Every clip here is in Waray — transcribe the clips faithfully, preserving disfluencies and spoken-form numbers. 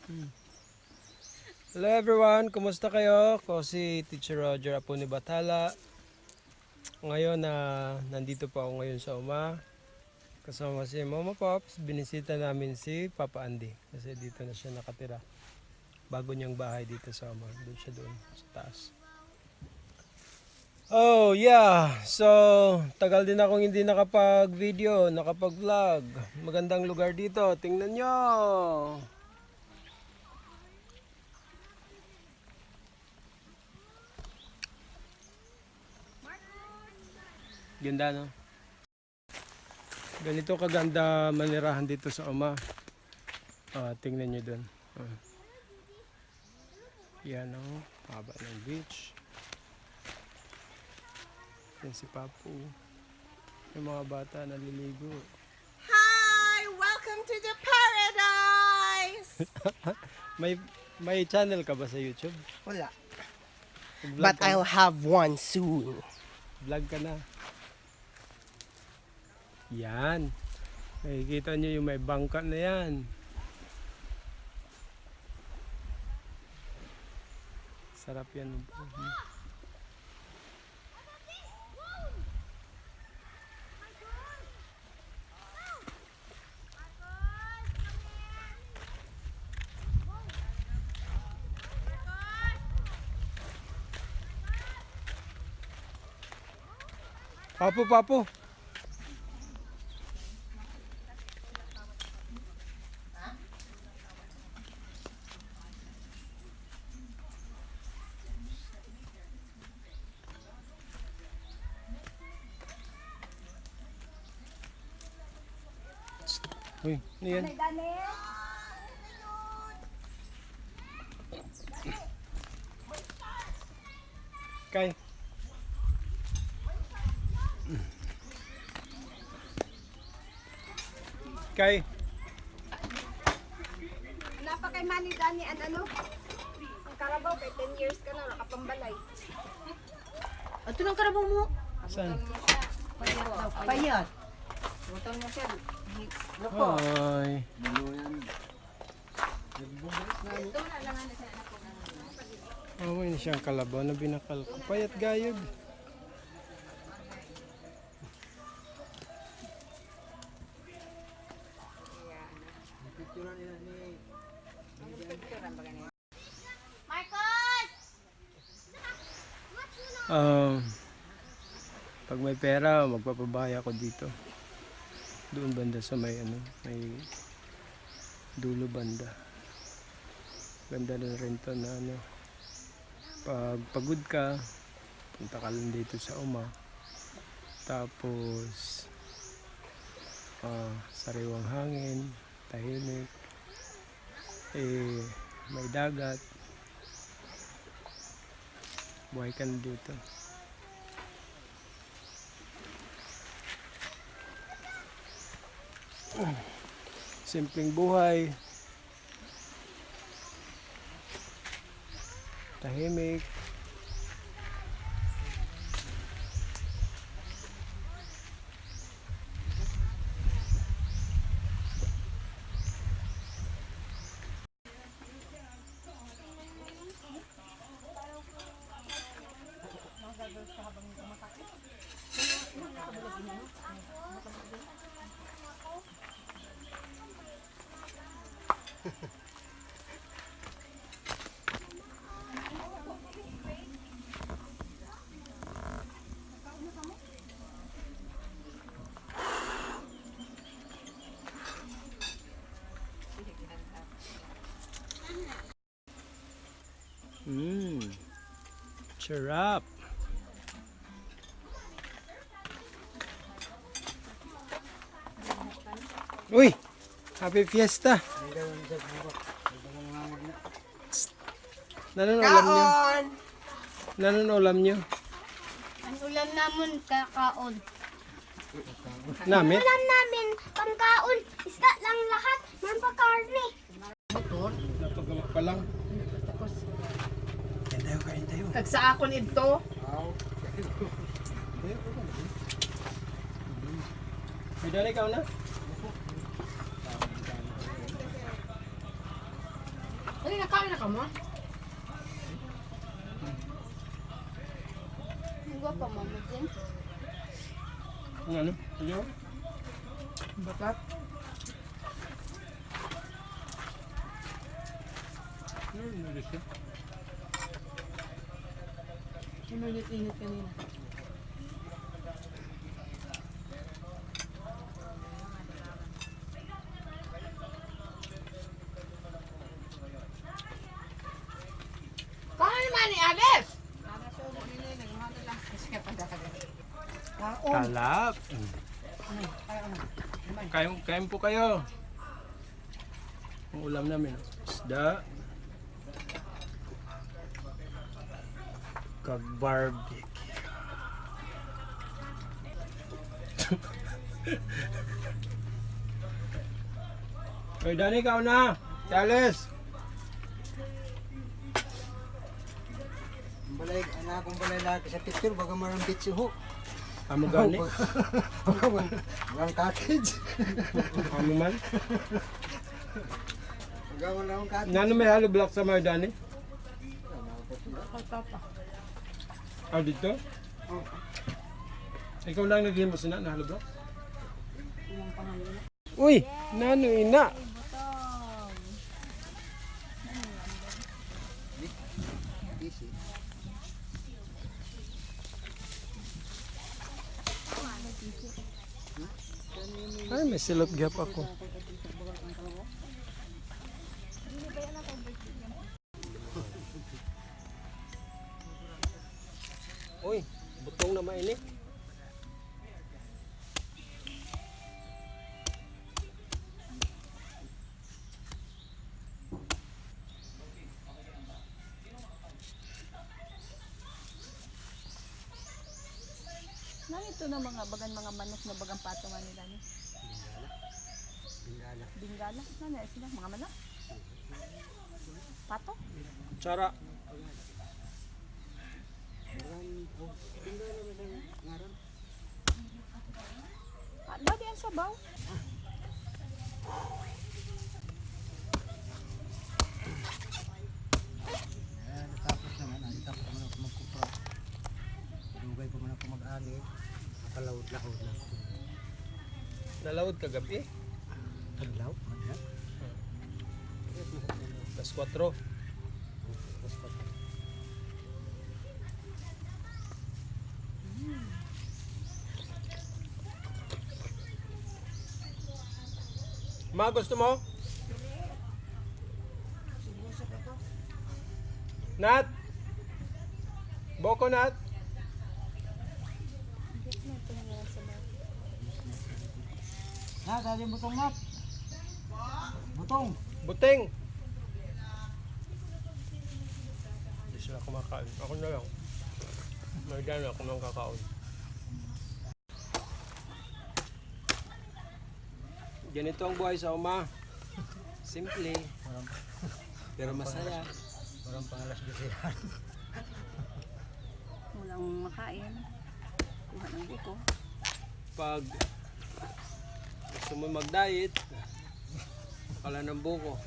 Hello everyone, kumusta kayo? Ako si Teacher Roger, apo ni Bathala. Ngayon, ah, nandito po ako ngayon sa Uma. Kasama si Mama Pops, binisita namin si Papa Andy. Kasi dito na siya nakatira. Bago niyang bahay dito sa Uma. Doon siya doon, sa taas. Oh, yeah. So, tagal din akong hindi nakapag-video, nakapag-vlog. Magandang lugar dito. Tingnan nyo. Ganda, no? Ganito kaganda manirahan dito sa Uma. Ah, tingnan nyo dun. Ah. Yan, oh. Haba ng beach. Yan si Papu. Yung mga bata naliligo. Hi! Welcome to the paradise! May, may channel ka ba sa YouTube? Wala. Mag-vlog ka na. But I'll have one soon. Vlog ka na. Yan. Nakikita niyo yung may bangka na yan. Sarap yan. Papu, Papu. Uy, ano yan? Kay. Kay. Napa kay Manny Dani an ano? An karabaw kay ten years ka na, nakapambalay. Ato nang karabaw mo. Saan? Payat. Butang mo siya. Loko. Ay. Amo ini siya an kalabaw na binakal ko. Payat gayod. Ah, pag may pera, magpapabahay ako dito. Doon banda sa may, ano, may dulo banda. Ganda na rin to na, ano, pag pagod ka, punta ka lang dito sa Uma. Tapos, ah, sariwang hangin, tahimik. Eh, may dagat. Buhay ka na dito. Simpleng buhay. Tahimik. Mm. Sarap. Uy! Happy Fiesta! Psst. Nanon ulam niyo? Kaon! Nanon ulam niyo? An ulam namon, kakaon. Namit? Ulam namin, pangkaon, isda lang lahat, waray pa karne. Motor? Napagawa pa lang. Tapos, kain tayo, kain tayo. Kag sa akon idto. May dali ka na? Nakain na kamo? Ang gwapo mo, Mujin. Ano? Ano? Batat. Hmm, ano siya? Init-init kanina. Kaya naman ni Alex! Kalap. Kain, kain po kayo. Ang ulam namin, isda. Kag barbecue. Oy, Dani, ikaw na. Charles. Ang balay, anak, ang balay lagi sa picture, baga man an beach ho. Amo gani? Baga man, baga man cottage. Amo man? Baga man an cottage. Nano may hollow blocks ha may, Dani? Kay Papa. Ah, didto? Oo. Ikaw lang naghimo sina na hollow blocks? Ilang pangalan na? Uy, nano ina? Ay, may silot gihap ako. Uy, butong na man ini. Nano ito na mga bagan, mga manok na bagan patungan nila ni? Bingala. Bingala. Bingala. Nano sila? Mga manok? Pato? Kutsara. Ah, dati an sabaw. Ayan, natapos naman. Ah, natapos naman ako magkupra. Dugay pa man ako mag-ani. Nakalawod-lawod na ako. Nalawod ka gab-i? Adlaw, man yan. Alas kwatro. Ma, gusto mo? Nat? Boko, Nat? Na, dali butong, Nat. Butong. Buting. Hindi sila kumakain. Ako na lang. May gana, ako lang kakaon. Ganito ang buhay sa uma. Simple. Walang, pero masaya. Walang pangalas-, walang pangalas-, bisihan. Walang makain. Kuha ng buko. Pag gusto mo mag-diet, kala ng buko.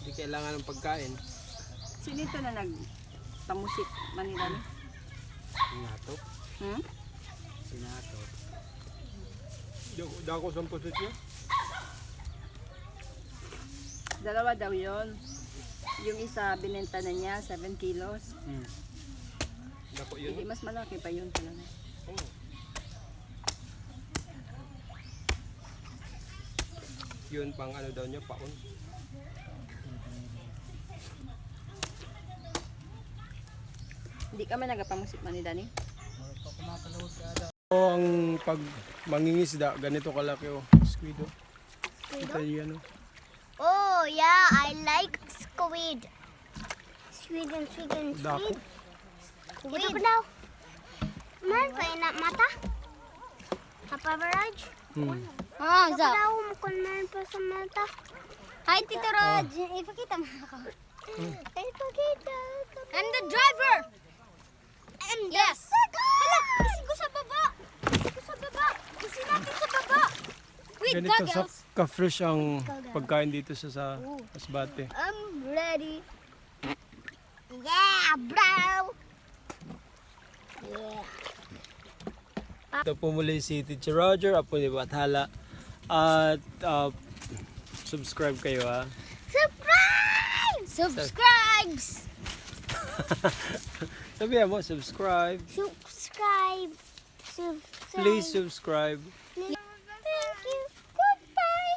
Hindi kailangan ng pagkain. Sino ito na nagpamusit Manila ni? Sinato. Hmm? Sinato. Dako, dako sa pusit niya? Dalawa daw yun. Yung isa, binenta na niya, seven kilos. Hmm. Dako yun? Hindi, mas malaki pa yun talaga. Oo. Yun pang ano daw niya, paon. Hindi ka man nagapamusit man ni Dani? Wala pa kumakalaw si Ada. O, ang pag mangingisda, ganito kalaki, o. Squid, o. Squid, o? Kita niyo yan, o. Oh, yeah, I like squid. Squid and squid and squid. Dako. Squid. Ito pa daw. Meron pa ina mata. Papa Raj? Hmm. Ah, ito pa daw kung meron pa sa mata. Hi, Tito Raj. Ipakita mo ako. Hmm. Ipakita. I'm the driver. Yes. Hala, isi ko sa baba. Isi ko sa baba. Isi natin sa baba. We Ganito sa ka-fresh ang pagkain dito sa, sa Masbate. I'm ready. Yeah, bro. Yeah. Ito po muli si Teacher Roger, apo ni Bathala. At, ah, subscribe kayo, ha. Subscribe! Subscribes! Sabihan mo, subscribe. Subscribe. Subscribe. Please subscribe. Thank you. Goodbye.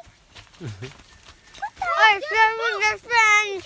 Goodbye. Our family friends.